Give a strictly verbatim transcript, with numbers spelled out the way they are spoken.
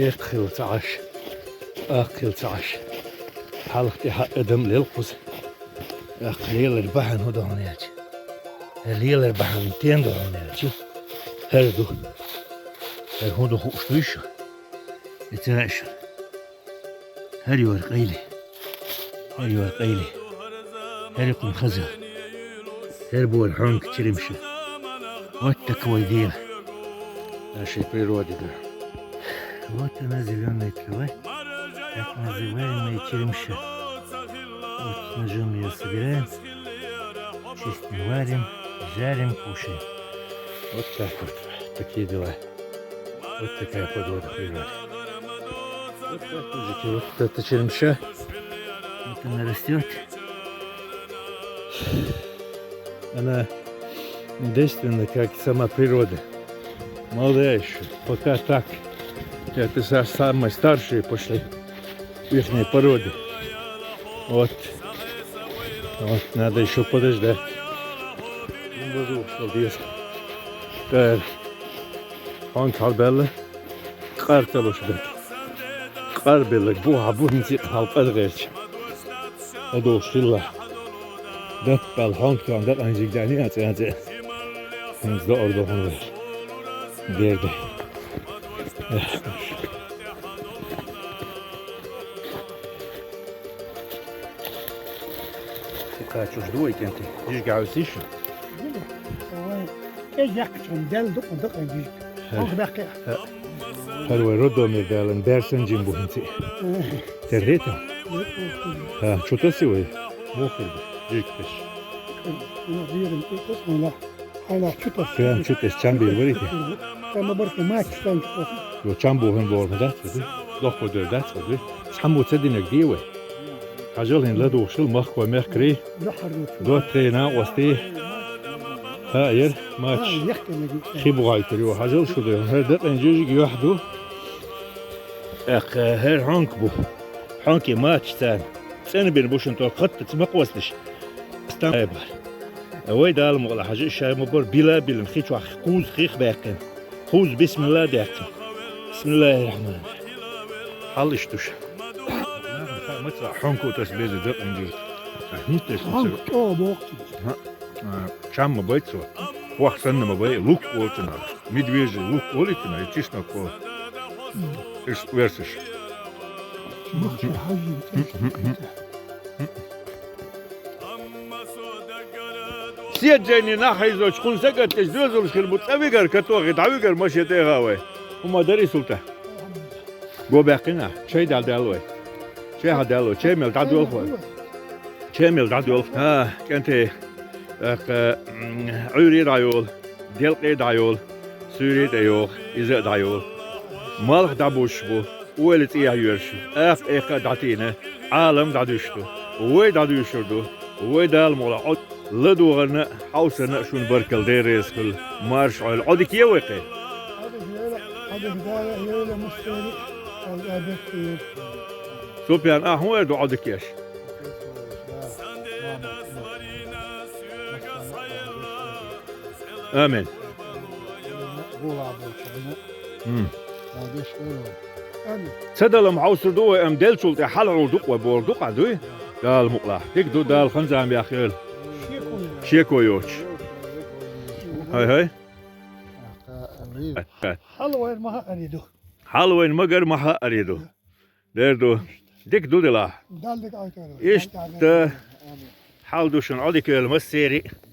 Эккха хилла ца Ӏаш, аккха хилла ца Ӏаш. Хьалха тӀехьа адам лелхуз. Эккха лелар бахьан хӀун да хьуна аьлча. Э, лелар бахьан тен да хьуна аьлча. ХӀара ду. ХӀара хӀун да хууш дуй шу? И ца аьлча. ХӀара йора къайле. ХӀара йора къайле. ХӀара юкъун хаза. ХӀара бора хьонка Черемша. Вот такое дело. Нашей природе, да. Вот она, зеленая трава. Так называемая черемша. Вот ножом её собираем. Чистим, варим, жарим, кушаем. Вот так вот. Такие дела. Вот такая погода в природе. Вот так, мужики, вот это черемша. Вот она растёт. Она действенна, как сама природа. Молодая ещё, пока так. Это са-, самые старшие пошли в ихней породе. Вот. Вот, надо ещё подождать. Ну, буду, что здесь. Так. Хьонка хьалбаьлла, къар ца луш бетта. Къар белларг бу хьа бу хӀинца хьал къар гӀерташ. ӀодугӀуш хилла. Датт баьлла хьонка тоам дакъанчиг дани а цӀе а цӀе. ХӀинца доӀар дохун вер. Берда. Эх, Икачуш ду вай кӀентий? Жижиг хьаьвсийша? Ой, кӀезиг яккхача хана даьлла дукха дакъа жижиг. Хьо. Хьанга баьккхи? ХӀара вай роддомера даьлла баьрсанжин бу хӀинца. Э. Тера хетам? Э, э, э. ХӀа, чу тасси вай? Муха хир бу? Жижиг тасса. Ну, вирам, э, э, э, Хьайна чу тасса. Прям чу тасса, чам бийр барий те? Чам баркин мач сан чу тасса. Йо, чам бу хӀун боху дац вай? Дохко дер дац вай? Цхьаммо ца динарг де вай? Хьажал хӀин ладугӀуш хила махкой мехкарий. Доттарий, накъостий. ХӀа, ер мач. Хи бугӀайтар ю. Хьажал шу ду. ХӀара дакъин жижиг юьхь ду. Эх, хӀара хьонка бу. Хьонкий мач царна. ЦӀена бина бу шун тӀо хаттаца ма къосташ. Стан айбар. Вай Дала мукъалахь, хьажа, шай ма бар, била а билина, хи чохь кхуза хих баьккхина. Кхуза бисмилла а даьккхина. Бисмиллахир-рахманир-рахим. Хьал иштта ду ша. Ма ца хьонка тас беза дакъинчуьра. ХӀинца тас ма ца. Хьонка тӀо боху. ХӀа, а, чам ма бай цо. Хох санна ма бай, лук олу цунах. Медвежий лук олу и цунах, и чеснок олу. Иштта версаш. Махча хьажин. Седжайни нах хьийзочу кхунна сагатдеш доьзалш хир бу, цӀа вигар катохи, дӀавигар машен тӀе а вай. ХӀума дарий, Султан? Го баьккхина? Чай дӀадаьлла вай. Чай хьадаьлла вай. Чай мел дӀадоьлху вай. Чай мел дӀадоьлху. ХӀа, кӀентий, тӀаккха, м, Ӏуьйре а дӀайолу, делкъе а дӀайолу, суьйре а тӀейогӀу, иза а дӀайолу. Малх дӀабуьсуш бу. Ойла цӀехьа йоьрзуш, акха-экха а дӀатийна, Ӏалам дӀадуьсуш ду. Вай дӀадуьйшур ду. Вай Дала мукъалахь, Ӏо-, ладогӀарна а, хьовсарна а шуна баркалла, Дела реза хуьлда. Марша Ӏойла. Ӏодика е вай кхин? Супян, ахьа хӀун эр ду Ӏодика еш? Амин. М. Ца далам хьовсур ду вай, амма делчул тӀе хьалхьур ду-кх вай бохург ду-кх, дуй? Дала мукъалахь. Дика ду, Дала хан-зама яхйойла. Шеко йоцуш. ХӀай-хӀай. Хьал вайна ма хаъаре ду. Хьал вайна ма гар, ма хаъаре ду. Дер ду. Дика ду делахь. Дала дика Ӏойла. Иштта хьал ду шуна, Ӏодика йойла массеран а.